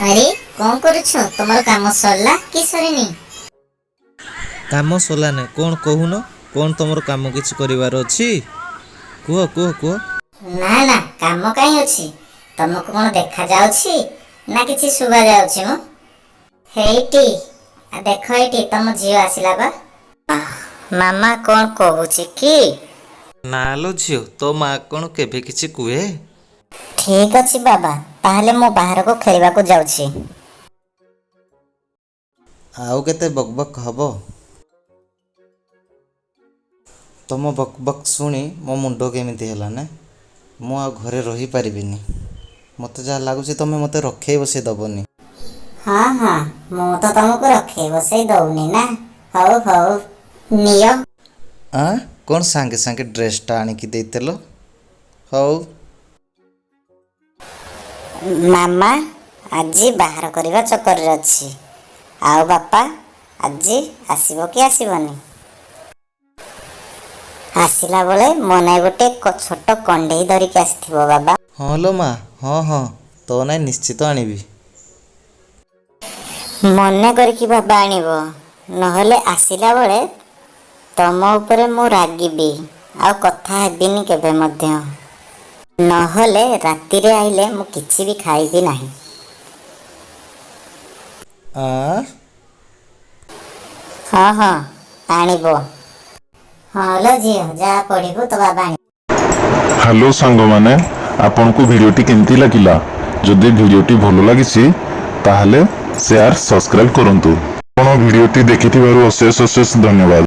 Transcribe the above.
ଆରେ, କଣ କରୁଛ? ତମର କାମ ସରିଲା କି ସରିନି? କାମ ସରିଲାନି। କ'ଣ କହୁନ? କ'ଣ ତମର କାମ କିଛି କରିବାର ଅଛି? କୁହ, କୁହ, କୁହ। ନା ନା, କାମ କାହିଁ ଅଛି? ତମକୁ କଣ ଦେଖା ଯାଉଛି ନା କିଛି ଶୁଭା ଯାଉଛି ମ? ହେଇଟି ଆ, ଦେଖ, ଏଇଟି ତମ ଝିଅ ଆସିଲା ବା। ଆଃ, ମାମା କଣ କହୁଛି କି? ନା ଲୋ ଝିଅ, ତୋ ମା କ'ଣ କେବେ କିଛି କୁହେ? ଠିକ ଅଛି ବାବା, ତାହେଲେ ମୁଁ ବାହାରକୁ ଖେଳିବାକୁ ଯାଉଛି। ଆଉ କେତେ ବକ୍ ବକ୍ ହବ? ତମ ବକ୍ ବକ୍ ଶୁଣି ମୋ ମୁଣ୍ଡ କେମିତି ହେଲା ନା, ମୁଁ ଆଉ ଘରେ ରହିପାରିବିନି। ମୋତେ ଯାହା ଲାଗୁଛି, ତମେ ମୋତେ ରଖେଇ ବସେଇ ଦବନି। ହଁ, ମୁଁ ତ ତମକୁ ରଖେଇ ବସେଇ ଦଉନି ନା। ହଉ ହଉ, ନିଅ। ଆଁ, କ'ଣ ସାଙ୍ଗେ ସାଙ୍ଗେ ଡ୍ରେସଟା ଆଣିକି ଦେଇଦେଲ? ହଉ। ମାମା ଆଜି ବାହାର କରିବା ଚକରରେ ଅଛି, ଆଉ ବାପା ଆଜି ଆସିବ କି ଆସିବନି? ଆସିଲା ବେଳେ ମୋ ନାଇଁ ଗୋଟେ ଛୋଟ କଣ୍ଢେଇ ଧରିକି ଆସିଥିବ ବାବା। ହଁ ଲୋ ମା, ହଁ, ତୋ ନାଇଁ ନିଶ୍ଚିତ ଆଣିବି। ମନେ କରିକି ବାବା ଆଣିବ, ନହେଲେ ଆସିଲା ବେଳେ ତମ ଉପରେ ମୁଁ ରାଗିବି, ଆଉ କଥା ହେବିନି କେବେ ମଧ୍ୟ। ନହେଲେ ରାତିରେ ଆଇଲେ ମୁଁ କିଛି ବି ଖାଇବି ନାହିଁ। ଆଁ। ହଁ, ଆଣିବ। ହଁ ଲୋ ଝିଅ, ଯାହା ପଢିବୁ ତୋ ବାବା ଆଣିବ। ହ୍ୟାଲୋ ସାଙ୍ଗମାନେ, ଆପଣଙ୍କୁ ଭିଡ଼ିଓଟି କେମିତି ଲାଗିଲା? ଯଦି ଭିଡ଼ିଓଟି ଭଲ ଲାଗିଛି, ତାହେଲେ ସେୟାର, ସବସ୍କ୍ରାଇବ୍ କରନ୍ତୁ। ଆପଣ ଭିଡ଼ିଓଟି ଦେଖିଥିବାରୁ ଅଶେଷ ଅଶେଷ ଧନ୍ୟବାଦ।